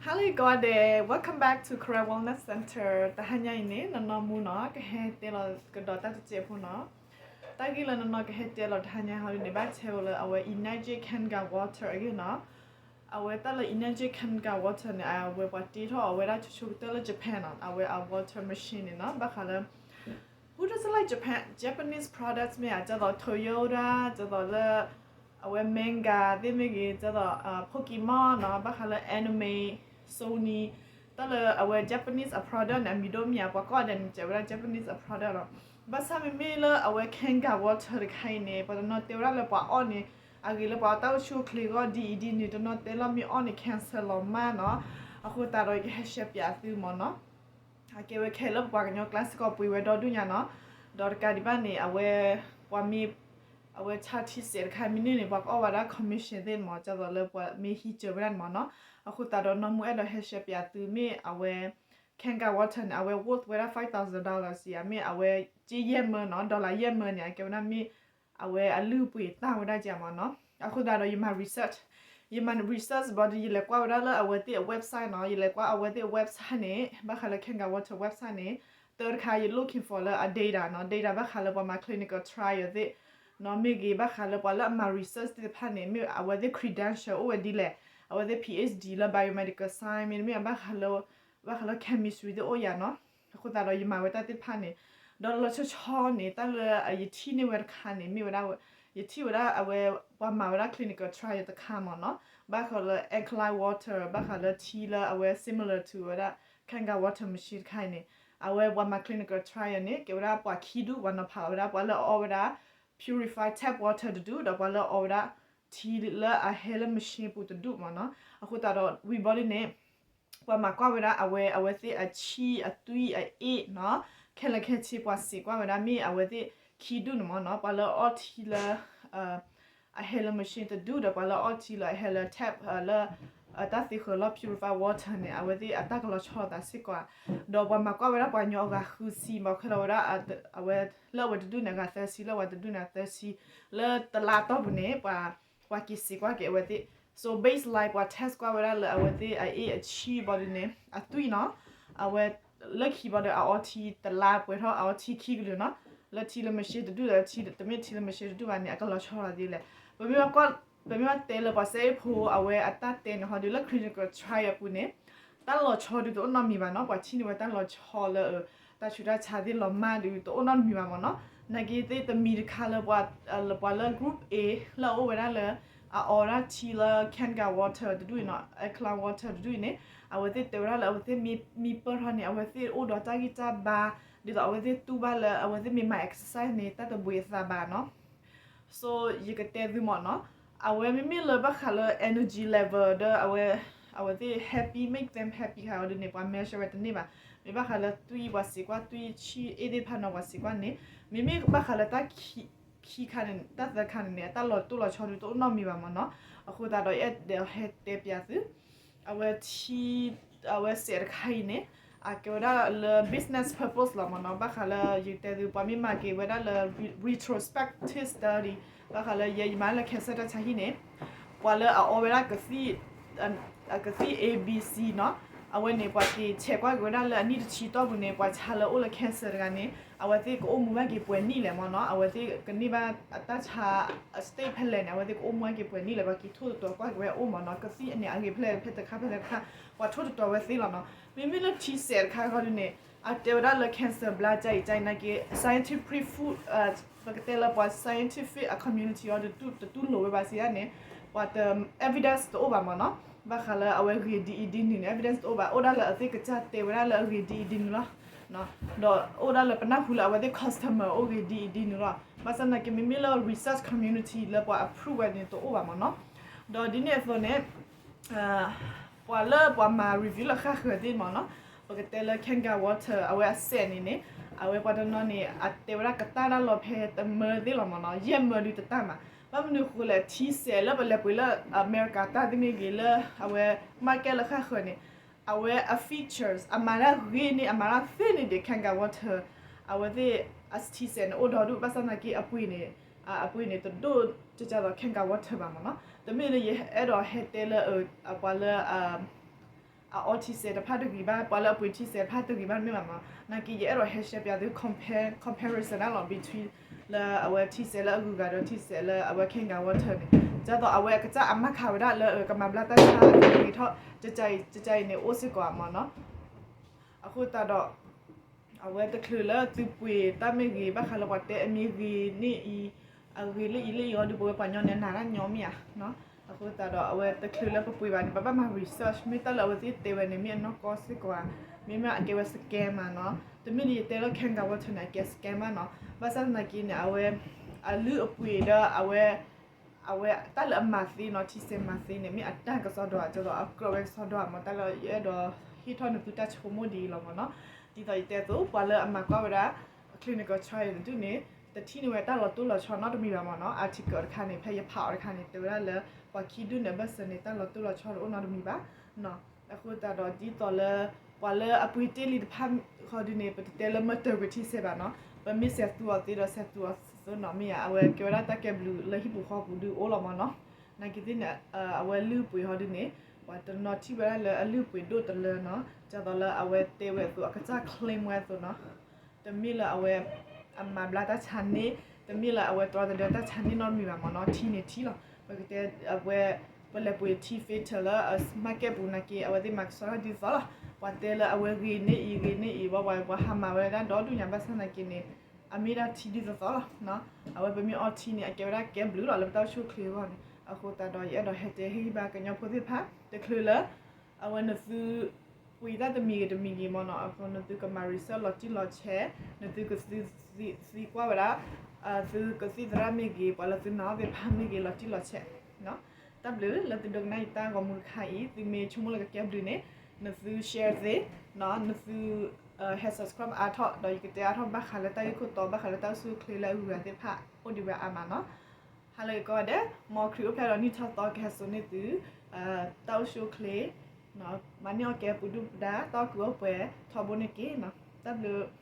Hello ကိးဂၤဒဲး, welcome back to Karen Wellness Center. တဟါညါအံၤန့ၣ် နီၢ်နီၢ်မူနီၤ ကဟဲတဲလီၤကဒီးတၢ်တစဲးဖိနီၤ. တၢ်ဂ့ၢ်လၢနီၢ်နီၢ်ကဟဲတဲလီၤတဟါညါဟီဒ်န့ၣ် ဘၣ်ဆဲးဝဲလၢအဝဲ Energy Kanga Water အဂ့ၢ်နီၤ. အဝဲတၢ်လၢ Energy Kanga Water န့ၣ် အဝဲပှၤတ့ထီၣ်အဝဲဒၣ်ဆိဆိကတၢၢ်လၢ Japan နီၤ. အဝဲအ water machine န့ၣ်နီၤ ဘၣ်ဃးလၢ Who doesn't like Japan, Japanese products မ့ၢ်ဧါ, ဒ်သိး Toyota ဒ်သိးလၢ အဝဲ manga သ့ၣ်မ့ၢ်ဂ့ၤ, ဒ်သိး Pokemon နီၤ, ဘၣ်ဃးလၢ anime, Sony, တၢ်လၢအဝဲ Japanese အ product န့ၣ် အမံၤဒိၣ်မ့ၢ်ဧါ, ပှၤကိးဂၤဒဲးန့ၣ် စံးဝဲဒၣ် Japanese အ product လီၤ. ဘၣ်ဆၣ်မ့မ့ၢ်လၢအဝဲ Kanga Water တခါအံၤန့ၣ် ပှၤတနီၤတဲဝဲဒၣ်လၢပှၤအီၣ်န့ၣ် အဂ့ၤလၢပှၤအီၣ်တၢ်အိၣ်ဆူၣ်အိၣ်ချ့အဂီၢ် ဒ်အံၤဒ်နုၤ တနီၤတဲလီၤမ့ၢ်အီၣ်န့ၣ် cancer လီၤမးနီၤ. အဃိသတးဒီးယကဟဲရှဲပၠးသုမ့ၢ်နီၤ. အကဲဝဲခဲလၢပပှၤကညီကျါစ့ၢ်ကီးပှ့ၤဝဲဒီဒူၣ်ညါနီၤ. ဒီးတကးဒံးဘၣ်န့ၣ် အဝဲ ပှၤမ့ၢ် အဝဲဆါထံစဲးတခါမ့ၢ်န့ၢ်န့ၣ် ပှၤကအီၣ်ဝဲဒၣ် commission သ့ၣ်မ့ၢ် ဒ်သိးလၢပှၤမ့ၢ်ဟံးစၢၤဝဲဒၣ်န့ၣ်မ့ၢ်နီၤ. အဃိသတးဒီးနီၢ်မူအဲၣ်ဒိးဟဲရှဲပၠးသုမ့ၢ်အဝဲ Kanga Water န့ၣ် အဝဲ worth ဝဲဒၣ် five thousand dollars စံး မ့ၢ်အဝဲက့ယဲၢ်မၢနီၤ dollar ယဲၢ်မၢန့ၣ် အကဲဝဲဒၣ်မ့ၢ် အဝဲအလုၢ်အပှ့ၤတၢ်ဝဲဒၣ်ကမ့ၢ်နီၤ. အဃိသတးဒီးယမၤ research, ယမၤ research ဘၣ်ဒီး ယလဲၤကွၢ်ဝဲဒၣ်လၢအဝဲသ့ၣ်အ website နီၤ, ယလဲၤကွၢ်အဝဲသ့ၣ်အ website န့ၣ် ဘၣ်ဃးလၢ Kanga Water website န့ၣ် တၢ်တခါ ယ looking for လၢအ data နီၤ, data ဘၣ်ဃးလၢပှၤမၤ clinical trial သ့ၣ်နီၤ မ့ၢ်ဂ့ၤ ဘၣ်ဃးလၢပှၤလၢအမၤ research သ့ၣ်တဖၣ်န့ၣ် မ့ၢ်အဝဲသ့ၣ် credential အိၣ်ဝဲဒ်လဲၣ်, အဝဲသ့ၣ် PhD လၢ biomedical science မ့တမ့ၢ် ဘၣ်ဃးလၢ ဘၣ်ဃးလၢ chemistry သ့ၣ်အိၣ်ယၤနီၤ. အဃိသတးဒီးယမၤဝဲတၢ်သ့ၣ်တဖၣ်န့ၣ် ဒီးလီၤဆီဆီန့ၣ် တၢ်လၢယထံၣ်န့ၢ်ဝဲတခါန့ၣ် မ့ၢ်ဝဲဒၣ် ယထံၣ်ဝဲဒၣ်အဝဲ ပှၤမၤဝဲဒၣ် clinical trial တခါမ့ၢ်နီၤ, ဘၣ်ဃးလၢ alkaline water ဘၣ်ဃးလၢထံလၢအဝဲ similar to ဝဲဒၣ် Kanga water machine တခါအံၤန့ၣ် အဝဲပှၤမၤ clinical trial န့ၣ် ကဲဝဲဒၣ်ပှၤခံဒူၣ် ပှၤနီၤဖးလီၤဝဲဒၣ် ပှၤလၢအအီဝဲဒၣ် purify tap water တဒူၣ် ဒီးပှၤလၢအအီဝဲဒၣ်ထံလၢအဟဲလၢ machine ပူၤတဒူၣ်မ့ၢ်နီၤ. အဃိသတးဒီး ဝံၤဘီဒ်န့ၣ် ပှၤမၤကွၢ်ဝဲဒၣ်အဝဲ အဝဲသ့ၣ်အဆံၣ်အသွံၣ်အအ့ၣ်နီၤ, ခဲလၢာ်ခဲဆ့ပှၤစံးကွၢ်ဝဲဒၣ်မ့ၢ်အဝဲသ့ၣ်ခံဒူၣ်န့ၣ်မ့ၢ်နီၤ, ပှၤလၢအအီထံလၢ အဟဲလၢ machine တဒူၣ်ဒီး ပှၤလၢအအီထံလၢအဟဲလၢ tap လၢ တၢ်သ့ဃၢၤလီၤ purify water န့ၣ် အဝဲသ့ၣ်အတၢ်ကလီၤဆီလိာ်သးစ့ၢ်ကီးဧါ. ဒီးပှၤမၤကွၢ်ဝဲဒၣ်ပှၤကညီအဂၤဃုဆံမ့ၢ် ခဲလၢာ်ဝဲဒၣ် အဝဲလၢအဝဲတဒူၣ်န့ၣ် အဂၤသၢဆံ လၢအဝဲတဒူၣ်န့ၣ် အသၢဆံ လၢတလါအတီၢ်ပူၤန့ၣ် ပှၤ ပှၤက့ၤစံးကွၢ်က့ၤအဝဲသ့ၣ်. So baseline ပှၤ test ကွၢ်ဝဲဒၣ်လၢအဝဲသ့ၣ် အအ့ၣ်အဆံၣ်ဘီဒ်န့ၣ် အသွံၣ်နီၤ, အဝဲ လၢခံဘီဒီး အအီထံတလါပှဲၤထီၣ် အအီထံခံကလုာ်နီၤ, လၢထံလၢ machine တဒူၣ်ဒီး တမ့ၢ်ထံလၢ machine တဒူၣ်ဘၣ်န့ၣ် အကလီၤဆီလိာ်သးဒ်လဲၣ်. ပမ့ၢ်ဘၣ်ကွၢ် ပမ့ၢ်ဘၣ်တဲလၢပှၤစဲအ့ၣ်ဖိ အဝဲအတၢ်တဲန့ၣ်ဟီဒုးလၢ clinical trial အပူၤန့ၣ် တၢ်လီၤဆီဒုးတအိၣ်နီတမံၤဘၣ်နီၤ, ပှၤထံၣ်န့ၢ်ဝဲတၢ်လီၤဆီလၢ တၢ်ဆူးတၢ်ဆါသ့ၣ်လီၤမၢ်ဒုးတအိၣ်နီတမံၤဘၣ်မ့ၢ်နီၤ. နာ်က့သ့ၣ်တမံၤတခါလၢပှၤ လၢပှၤလၢ group A လၢအအိၣ်ဝဲဒၣ်လၢ အအီဝဲဒၣ်ထံလၢ Kanga water တဒူၣ်အံၤနီၤ, alkaline water တဒူၣ်အံၤန့ၣ် အဝဲသ့ၣ်တဲဝဲဒၣ်လၢအဝဲသ့ၣ်မံမံပၢၢ်ထီၣ်န့ၣ် အဝဲသ့ၣ်အိၣ်ဒီးတၢ်ဂံၢ်တၢ်ဘါ, ဒ်သိးအဝဲသ့ၣ်တူၢ်ဘၣ်လၢအဝဲသ့ၣ်မ့ၢ်မၤ exercise န့ၣ် တၢ်တဘှံးအသးဘၣ်နီၤ. So ယကတဲသုမ့ၢ်နီၤ, အဝဲမ့မ့ၢ်လၢဘၣ်ဃးလၢ energy level ဒီးအဝဲ အဝဲသ့ၣ် happy, make them happy ခါအီၤဒ်န့ၣ် ပှၤ measure ဝဲတန့ၢ်ဘၣ်. မ့ၢ်ဘၣ်ဃးလၢသွံၣ်ပှၤစံးကွၢ်သွံၣ်ဆံၣ်အ့ၣ်သ့ၣ်တဖၣ်နီၤ ပှၤစံးကွၢ်န့ၣ် မ့မ့ၢ်ဘၣ်ဃးလၢတၢ်ခံခါန့ၣ် တၢ်သၢခါန့ၣ်န့ၣ် အတၢ်လီၤတိၢ်လီၤဆီဒုးတအိၣ်နီတမံၤဘၣ်မ့ၢ်နီၤ. အဃိသတးဒီးယအဲၣ်ဒိးဟဲတဲပၠးသု အဝဲထံ အဝဲစဲးတခါအံၤန့ၣ် အကဲဝဲဒၣ်လၢ business purpose လီၤမ့ၢ်နီၤ. ဘၣ်ဃးလၢယတဲသု ပှၤမ့ၢ်မၤက့ၤဝဲဒၣ်လၢ retrospective study ဘၣ်ဃးလၢ ယဲယမၤလၢ cancer တၢ်ဆါဟံၣ်န့ၣ် ပှၤလၢအအီဝဲဒၣ်ကသံၣ် အကသံၣ် A B C နီၤ, အဝဲန့ၣ် ပှၤက့ၤဆဲးကွၢ်က့ၤဝဲဒၣ်လၢအနံၣ်တဆံတီၢ်ပူၤန့ၣ် ပှၤဆါလၢအိၣ်လၢ cancer တဂၤန့ၣ် အဝဲသ့ၣ်ကအိၣ်မူဘၣ်က့ၤပှဲၤနံၣ်လဲၣ်မ့ၢ်နီၤ. အဝဲသ့ၣ်ကန့ၢ်ဘၣ်အတၢ်ဆါ stage ဖဲလဲၣ်န့ၣ် အဝဲသ့ၣ်ကအိၣ်မူဘၣ်က့ၤပှဲၤနံၣ်လဲၣ် ပှၤက့ၤထိၣ်သတြီၤကွၢ်က့ၤဝဲအိၣ်မ့ၢ်နီၤ. ကသံၣ်အန့ၣ် အဂ့ၤဖဲလဲၣ်ဖဲတခါဖဲလဲၣ်တခါ ပှၤထိၣ်သတြီၤဝဲသ့လီၤနီၤ. မ့မ့ၢ်လၢထံစဲးတခါဃီဒုးန့ၣ် အတဲဝဲဒၣ်လၢ cancer ဘျါကါအံၤကါအံၤနာ်က့ scientific proof ပကတဲလၢပှၤ scientific အ community အီၤ တတူၢ်လိာ်ဝဲဘၣ်စံးဒ်န့ၣ် ပှၤတ evidence တအိၣ်ဘၣ်မ့ၢ်နီၤ. ဘၣ်ဃးလၢအဝဲဂ့ၤဒ်အံၤဒ်နုၤန့ၣ် evidence တအိၣ်ဘၣ်. အိၣ်ဒၣ်လၢအသ့ၣ်ကစၢ်တဲဝဲဒၣ်လၢအဂ့ၤဒ်အံၤဒ်နုၤလီၤ. ဒီးအိၣ်ဒၣ်လၢပနၢ်ဟူလၢအဝဲသ့ၣ် customer အိၣ်ဂ့ၤဒ်အံၤဒ်နုၤလီၤ. ဘၣ်ဆၣ်သနာ်က့ မ့မ့ၢ်လၢ research community လၢပှၤ approve ဝဲန့ၣ်တအိၣ်ဘၣ်မ့ၢ်နီၤ. ဒီးဒ်န့ၣ်အသိးန့ၣ် ပှၤလၢပှၤမၤ review လၢဃၣ်ဃၢၤသ့ၣ်မ့ၢ်နီၤ, ပကတဲလၢ Kangen Water အဝဲအစဲးန့ၣ်န့ၣ် အဝဲပှၤတနီၤန့ၣ် အတဲဝဲဒၣ်ကတၢၢ်တၢ်လီၤဖဲတမၢသ့ၣ်လီၤမ့ၢ်နီၤ, ယဲၢ်မၢဒုးတတၢၢ်မး. ဘၣ်မနုၤဃိလဲၣ် ထံစဲးလၢပလဲၤပှ့ၤလၢ အမဲရကၤတၢ်သ့ၣ်မ့ၢ်ဂ့ၤ လၢအဝဲ market လၢဃၣ်ဃၢၤန့ၣ် အဝဲအ features အမၤတၢ်ဂ့ၤန့ၢ် အမၤတၢ်သ့န့ၢ်ဒံး Kangen Water အဝဲသ့ၣ်အထံစဲးန့ၣ် အိၣ်ဒီဒူၣ် ဘၣ်ဆၣ်သနာ်က့အပှ့ၤန့ၣ် အပှ့ၤန့ၣ် တဒိၣ်ကကသိး Kangen Water ဘၣ်မ့ၢ်နီၤ. တမ့ၢ်လၢယအဲၣ်ဒိးဟဲတဲလၢ ပှၤလၢ အအီထံစဲးတဖၣ်တဂ့ၤဘၣ်, ပှၤလၢအပှ့ၤထံစဲးတဖၣ်တဂ့ၤဘၣ်တမ့ၢ်ဘၣ်မး. နာ်က့ ယအဲၣ်ဒိးဟဲရှဲပၠးသု compare, comparison ဒၣ်လီၤ between လၢအဝဲထံစဲးလၢအဂုၤအဂၤဒီးထံစဲးလၢအဝဲ Kangen Water န့ၣ်, ဒ်သိးအဝဲအကစၢ်အမၤခးဝဲဒၣ်လၢကမၤဘျါတၢ်ဆါအကဂ့ၤထီၣ်, ကကကအံၤန့ၣ် အိၣ်စ့ၢ်ကီးမးနီၤ. အဃိသတးဒီး အဝဲတချုးလၢသုပှ့ၤတၢ်မ့ၢ်ဂ့ၤ ဘၣ်ဃးလၢပှၤတဲအမ့ၢ်ဂ့ၤန့ၣ်အံၤ, အဂ့ၤလၢအံၤလၢအံၤအီၤဒုး ပဝဲပှၤကညီန့ၣ် နာ်တၢ်ညီမ့ၢ်ဧါ. အဃိသတးဒီး အဝဲတချုးလၢပပှ့ၤဘၣ်န့ၣ် ပဘၣ်မၤ research မ့ၢ်တၢ်လၢအဝဲသ့ၣ်တဲဝဲန့ၣ် မ့ၢ်အနီၢ်ကီၢ်စ့ၢ်ကီးဧါ, မ့မ့ၢ်အကဲဝဲ scam မးနီၤ. တမ့ၢ်ဒ်ယတဲလၢ Kangen Water န့ၣ် အကဲ scam ဘၣ်နီၤ. ဘၣ်ဆၣ်သနာ်က့န့ၣ် အဝဲ အလုၢ်အပှ့ၤဒီးအဝဲ အဝဲတၢ်လၢအမၤသ့နီၤ, ထံစဲးမၤသ့န့ၣ် မ့ၢ်အတၢ်ကစီဒီဧါ, ဒ်သိးအကြၢးဝဲကစီဒီဧါမး, တၢ်လၢယအဲၣ်ဒိးဟ့ၣ်ထီၣ်နသုတၢ်ဆိကမိၣ်ဒ်အံၤလီၤမးနီၤ. ဒ်သိးယတဲအသိး ပှၤလၢအမၤကွၢ်ဝဲဒၣ် clinical trial န့ၣ်ဒုးန့ၣ် တထံၣ်န့ၢ်ဝဲတၢ်လီၤတိၢ်လီၤဆီနီတမံၤဘၣ်မးနီၤ. article တခါန့ၣ် ဖဲယဖးအီၤတခါန့ၣ် တဲဝဲဒၣ်လၢ ပှၤခံဒူၣ်န့ၣ် အဘၢၣ်စၢၤန့ၣ် တၢ်လီၤတိၢ်လီၤဆီတအိၣ်နီတမံၤဘၣ်. အဃိသတးဒီး ဒ်သိးလၢ ပှၤလၢအပှ့ၤတ့ၢ်လံတဖၣ်ဃီဒုးန့ၣ် ပတတဲလၢမ့ၢ်တၢ်ကွံာ်ထံစဲးဘၣ်နီၤ, ပမ့ၢ်စဲးသူအီၤသ့ဒီး စဲးသူအီၤသ့နီၤ, မ့ၢ်ဧါ. အဝဲကဲဝဲဒၣ်တၢ်ကဲဘျုးလၢဟံၣ်ပူၤဃီပူၤဒုးအိၣ်လီၤမးနီၤ. နာ်က့သ့ၣ်န့ၣ် အဝဲလုၢ်ပှ့ၤဟီဒုးန့ၣ် ပှၤတနီၤထံၣ်ဝဲဒၣ်လၢအလုၢ်ပှ့ၤဒိၣ်တလၢနီၤ, ဒ်သိးလၢအဝဲတဲဝဲအသိး အကစၢ် claim ဝဲအသိးနီၤ. တမ့ၢ်လၢအဝဲ အမၤဘျါတၢ်ဆါန့ၢ်, တမ့ၢ်လၢအဝဲတြီတဒၢတၢ်ဆါန့ၢ်နီတမံၤဘၣ်မးနီၤ. ထံန့ၣ်ထံလီၤ. ပကတဲအဝဲ ပလဲၤပှ့ၤထံ filter လၢ market ပူၤနာ်က့ အဝဲသ့ၣ်မၤကဆှီထီၣ်ဒ်သိးလီၤ. ပှၤတဲလၢအဝဲဂ့ၤန့ၢ်အံၤ ဂ့ၤန့ၢ်အံၤ ပှၤ ပှၤ ပှၤဟးမၤဝဲဒၣ်ဒီဒူၣ်ညါ ဘၣ်ဆၣ်သနာ်က့န့ၣ် အမ့ၢ်ဒၣ်ထံဒ်သိးသိးလီၤ. အဝဲပမ့ၢ်အီထံန့ၣ် အကဲဝဲဒၣ်ကဲဘျုးလီၤ လၢပတၢ်အိၣ်ဆူၣ်အိၣ်ချ့အဂီၢ်န့ၣ်. အဃိသတးဒီး ယအဲၣ်ဒိးဟဲတဲဟ့ၣ်ဂံၢ်ဘါကညီဖိသ့ၣ်တဖၣ် တချုးလၢ အဝဲနသု ပှ့ၤတၢ်တမံၤဂ့ၤတမံၤဂ့ၤမးနီၤ, အဃိနသုကမၤ research လီၤတံၢ်လီၤဆဲး, နသုကသံကွၢ်ဝဲဒၣ် သုကသံၣ်သရၣ်မ့ၢ်ဂ့ၤ, ပှၤလၢသုနာ်အီၤသ့ၣ်တဖၣ်မ့ၢ်ဂ့ၤ လီၤတံၢ်လီၤဆဲး. တၢ်ဘျုးလၢသုဒိကနၣ်ယတၢ်ဂီၤမူတခါအံၤ, သုမ့ၢ်ဆိကမိၣ်လၢကကဲဘျုးန့ၣ် နသု share သ့, နသု ဟဲ subscribe အါထီၣ်, ဒီးယကတဲအါထီၣ်ဘၣ်ဃးလၢတၢ်ဂ့ၢ်ခိၣ်တီ, ဘၣ်ဃးလၢတၢ်အိၣ်ဆူၣ်အိၣ်ချ့လၢအဂုၤအဂၤသ့ၣ်တဖၣ် အိၣ်ဒံးဝဲအါမးနီၤ. ဟါလၢဂ့ၤကိးဂၤဒဲး, မ်ခရံာ်အိၣ်ဖျဲၣ်ဒီးနံၣ်ထီၣ်သီကဟဲစိာ်န့ၢ်သု တၢ်အိၣ်ဆူၣ်အိၣ်ချ့, မၤန့ၢ်အီၣ်ကဲပူၤဒုၣ်ပဒါ တၢ်အီၣ်ကုးအီၣ်ပှဲၤထီဘိန့ၣ်တက့ၢ်နီၤ. တၢ်ဘျုး